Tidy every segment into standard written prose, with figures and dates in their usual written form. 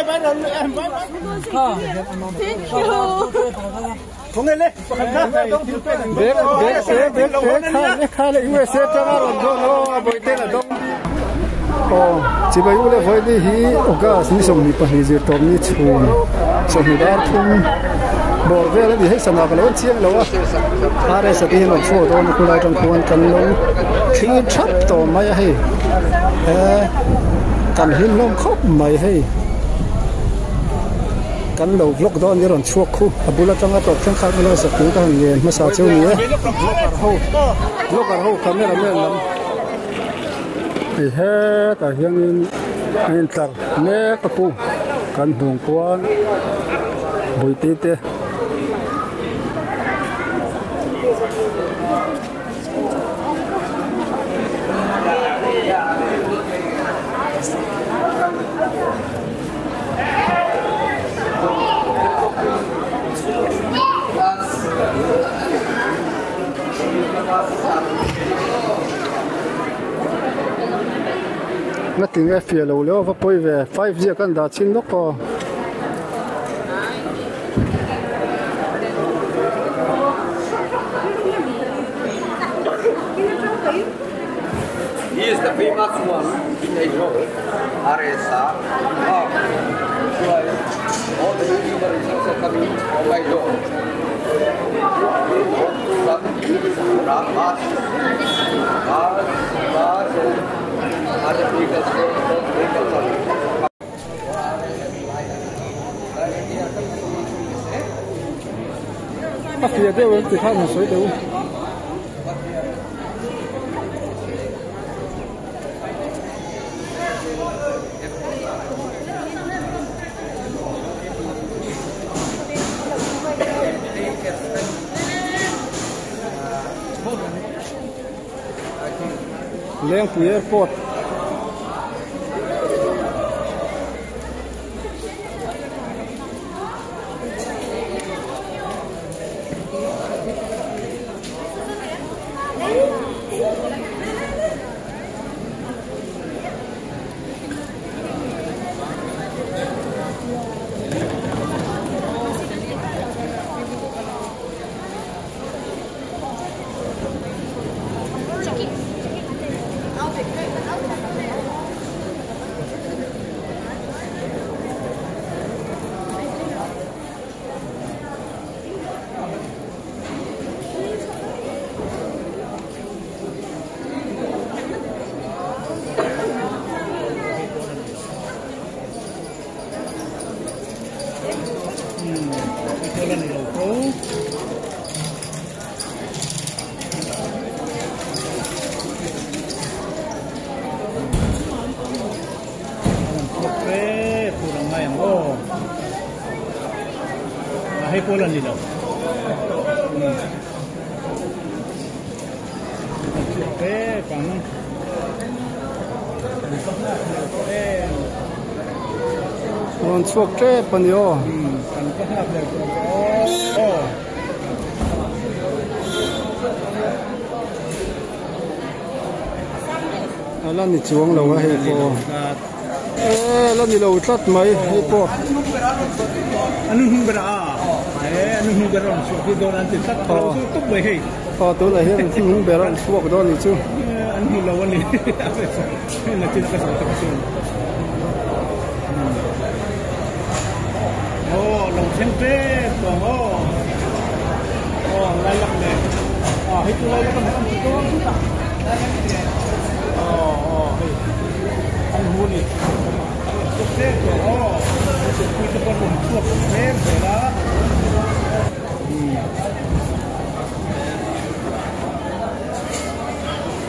Bag bag te bag te kha le kha le USA atanga rawn dawn aw a bawihten a dawng aw chibai u le vawiin hi August ni 22 zirtawp ni chhun 20 dar thum bawr vel a ni hei sana ka lo en chiang lo a RS a te hian rawn chhuak dawn a khulai atang khuan kan lo thlir thap tawh mai a hei eh kan hlim hlawm khawp mai hei. Kan lo vlog dawn i rawn chhuak khu a bul atanga tawp thleng khan ila zakpui ka han ngen hmasa cheu ni e vlogger ho vlogger ho camera man lam hei hetah hianin a intlar mek a pu kan hmuh kual bawihte te. Nga tinge fiah lo leh aw va pawi ve 5G a kan dah chin lawk aw. He is the famous one in Aizawl, RSA. All the YouTubers also coming from Aizawl. Bus, bus, bus and other vehicles, vehicles are. A fiah deuh em tikhan han sawi deuh. Lengpui airport. Rawn chhuak tep a ni aw. A la ni chuang lo a hei pawh. E la ni lo tlat mai hei pawh. Aw tunah hian an hnung ber a an chhuak dawn a nih chu.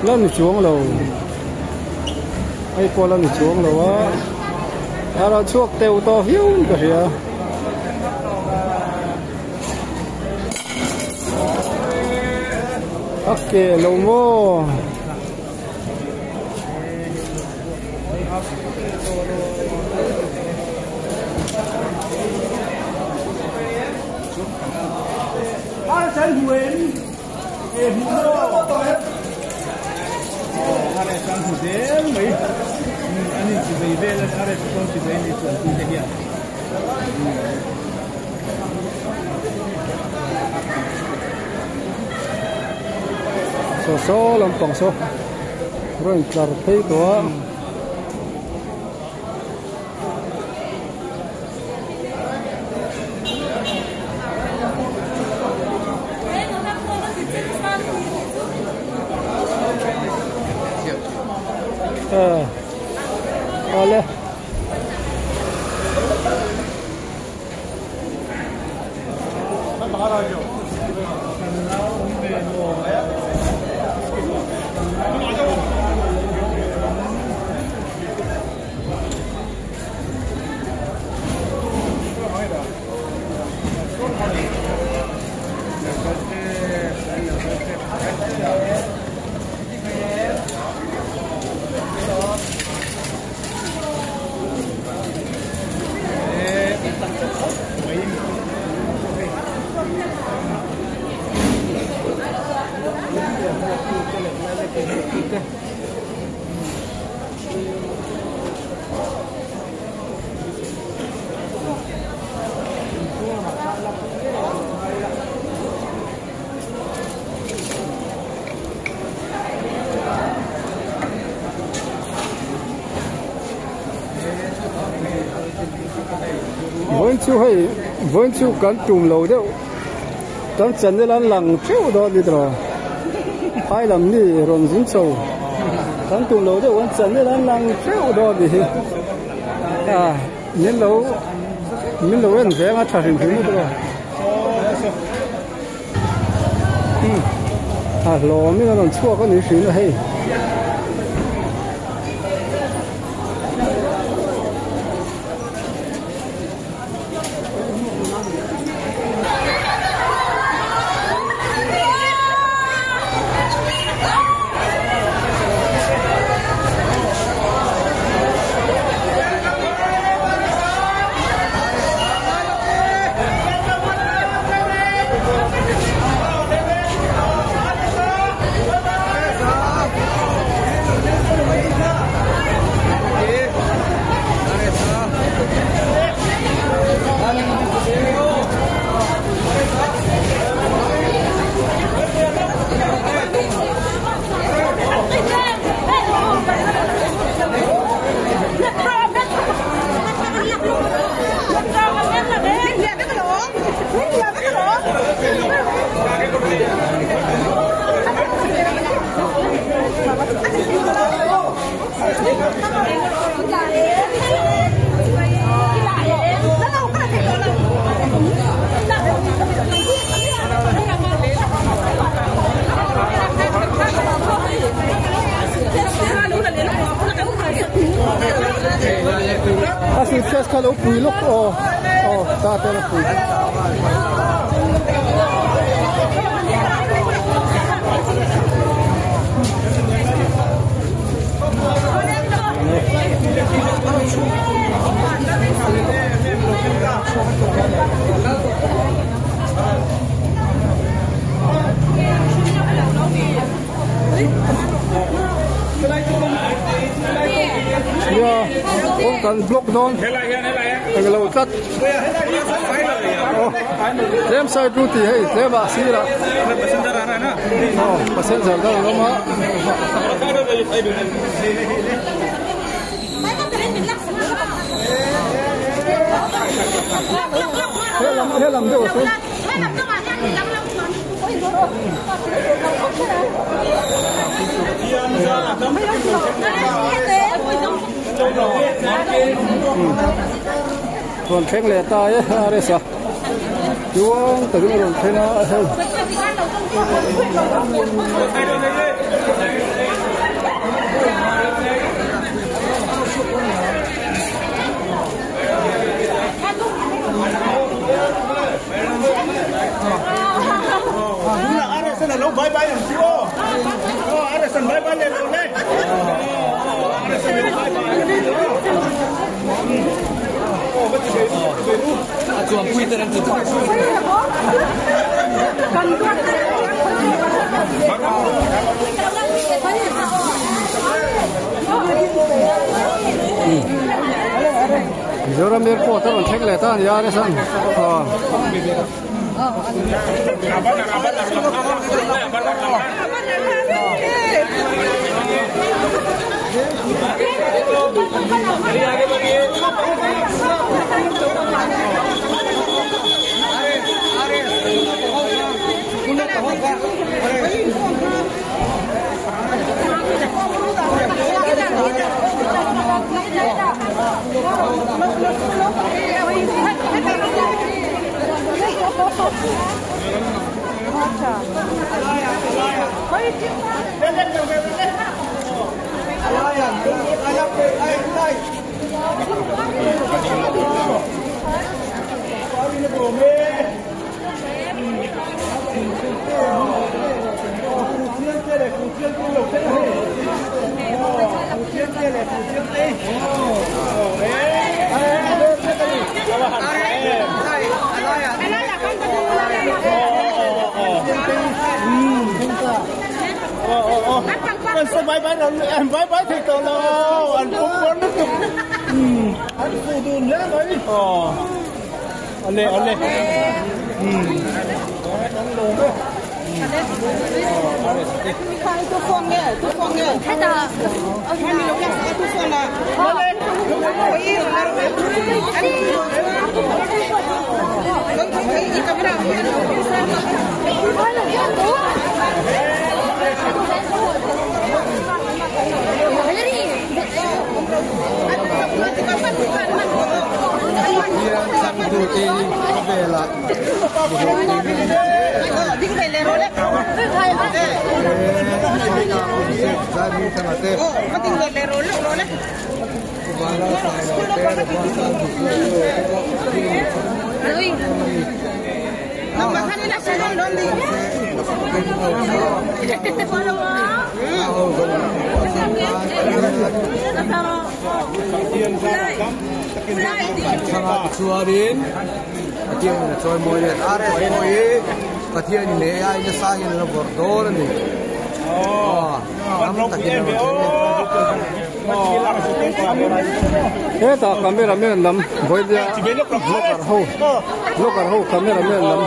La ni chuang lo hei pawh la ni chuang lo a a lo chhuak teuh tawh viau in ka hria. A ke lo maw. Saw saw lampang saw rawn tlar phei tawh a. Awle. Vawiin chu hei vawiin chu kan tum lo deuh kan channel an lang theuh dawn ni tawh phai lam mi rawn zin chho kan tum lo deuh an channel an lang theuh dawn ni hi a min lo min lo en veng a tha hrim hrim lutuk a a hlawm in a rawn chhuak a ni hrin a hei. A suitcase kha lo pui lawk aw aw ta te lo pui. Nia kawng kan block dawn eng lo tlat tlem side ru tih hei tlem ah sir ah aw passenger dang an awm a. Helam helam deuh a sawn. Rawn thleng leh ta e RS a chuan takin a rawn thleng a hei. Mizoram airport a rawn thleng leh ta a ni a RS-a'n aw. Chuanin Pathianin a chawi mawi leh a chawi mawi hi Pathianin leh ai nasa hian a la vawrh dawn a ni. Ram takin a rawn thleng Hetah camera man lam vawilia vlogger ho vlogger ho camera man lam.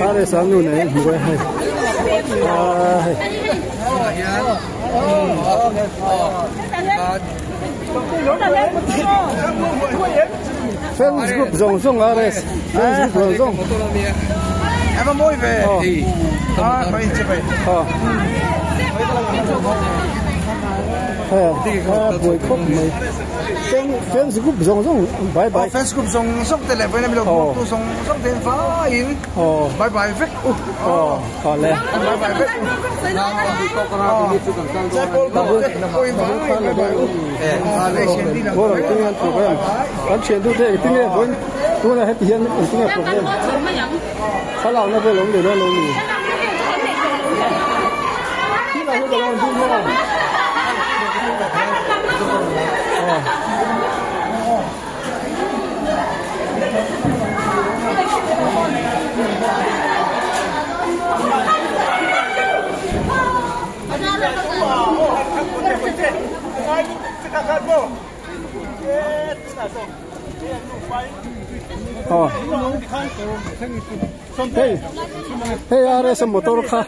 Are sa nu nei hmu e hei. A hei. Fans group zawng zawng RS fans group zawng zawng. Em a mawi ve. A mai che bai. Hei a buai khawp mai. Fans group zawng zawng bye bye. Fans group zawng zawng te leh vawiin a milo hmuak tu zawng zawng te hian vaiin bye bye vek u. Aw le. Bye bye vek u. Pawhin vaiin bye bye u. Bawr ang tinge an program. Kan thian tu te engtin nge vawiin tunah heti hian engtin nge program. Thlalakna vel awm leh dawn lo ni. Thil ang hi ka lo han ding hlawm a. Aw hei hei RS motor kha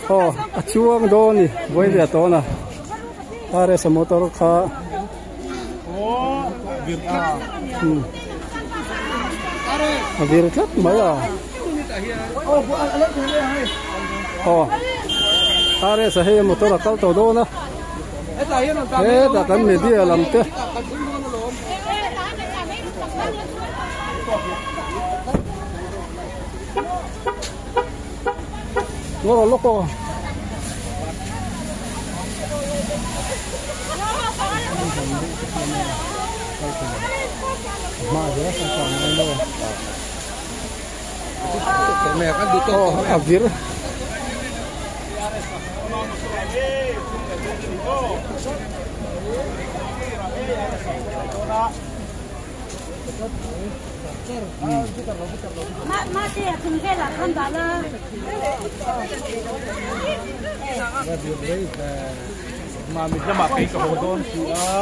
aw a chuang dawn a ni vawiin tawna RS motor kha a vir tlat mai a. Aw RS a hei motor a kal tawh dawn a hetah kan media lam te Ngawr lawk aw. A vir.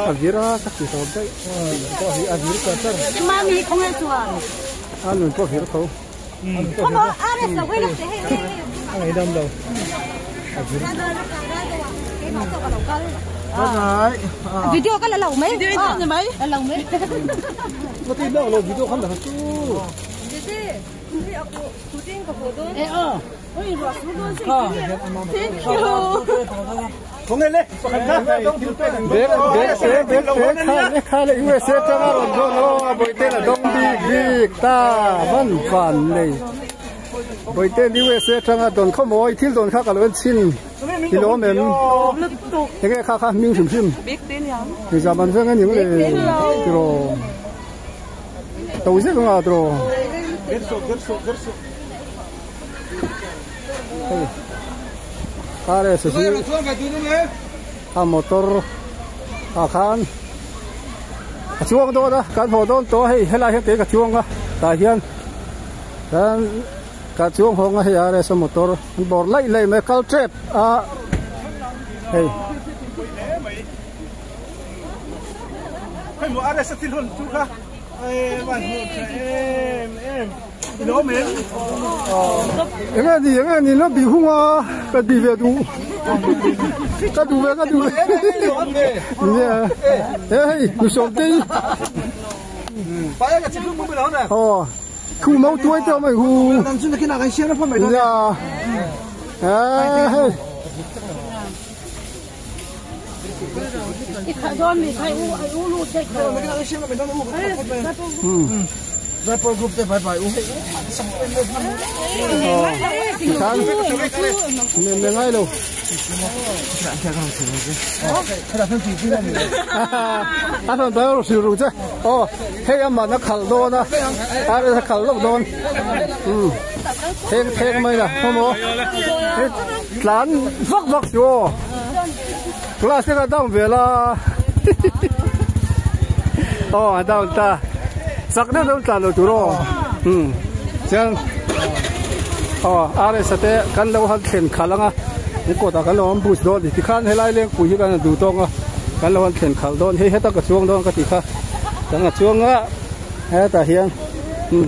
A vir a ka ti tawp daih pawh hi a vir ta char a nun pawh vir tho a ngaihdam lo a vir Video ka la lo mai video ni mai la lo mai có tin đâu lo video không được chú e a thank you bek bek te bek te kha le kha le USA tanga rawn dawn aw bawihten a dawng bik bik ta van van nei bawihten USA tanga dawn khaw mawi thil dawn kha ka lo en chhin i lawm em enge kha kha hming hrim hrim hei zam an veng a ni le tiraw to zet anga tiraw hei RS hi a motor ah khan a chuang dawn a kan haw dawn tawh a hei helai hian kei ka chuang a tah hian kan ka chuang hawng a hei RS a motor an bawr laih laih mai a kal tep a hei. Enge ni enge ni lo bih hung a ka ti ve duh ka duh ve ka duh ve nia he hei nu sawm te hi aw thu mau tuai te awm hei hu nia he hei. Ngai lo a rawn dah rawh sil ru che aw hei amah a khalh dawn a a khalh lawk dawn thleng thleng mai la khawmaw tlan vak vak chu aw class te kha down ve la aw a down ta chak deuh deuh tlan lo tur aw um chuan aw RS te kan lo han thlen khalh anga he kawtah kan lo han bus dawn tikhan helai lengpui hi kan han duh tawng a kan lo han thlen khalh dawn hei heta ka chuang dawn ka tih kha kan a chuang a hetah hian um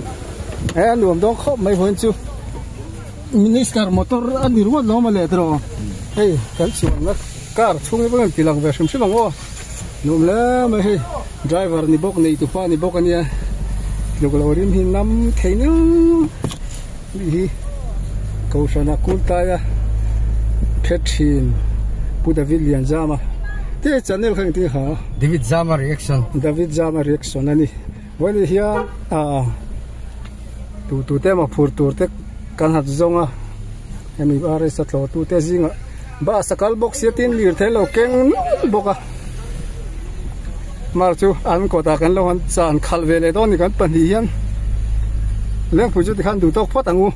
he a nuam dawn khawp mai hawn chu. Minister motor a ni ruat lo mawle tiraw hei kan chuanna car chhung hi pawh ti lang ve hrim hrim ang aw nuam hle mai hei driver ni bawk nei tupa ni bawk ania tluk lo rim hi nam thei neu mi hi kohhrana kultaia phet thin Pu David Lianzama te channel kha engtin ha David Zama reaction David Zama reaction ani Vawiin hian ah tu tu te emaw phur tur te kan hat zawng a hemi RS a tlawh tu te zingah bus a kal bawk sia tin lirthei lo keng nual bawk a mar chu an kawtah kan lo han chan khalh ve leh dawn a ni kan pahnih hian lengpui chu tikhan duh tawk phawt ang u.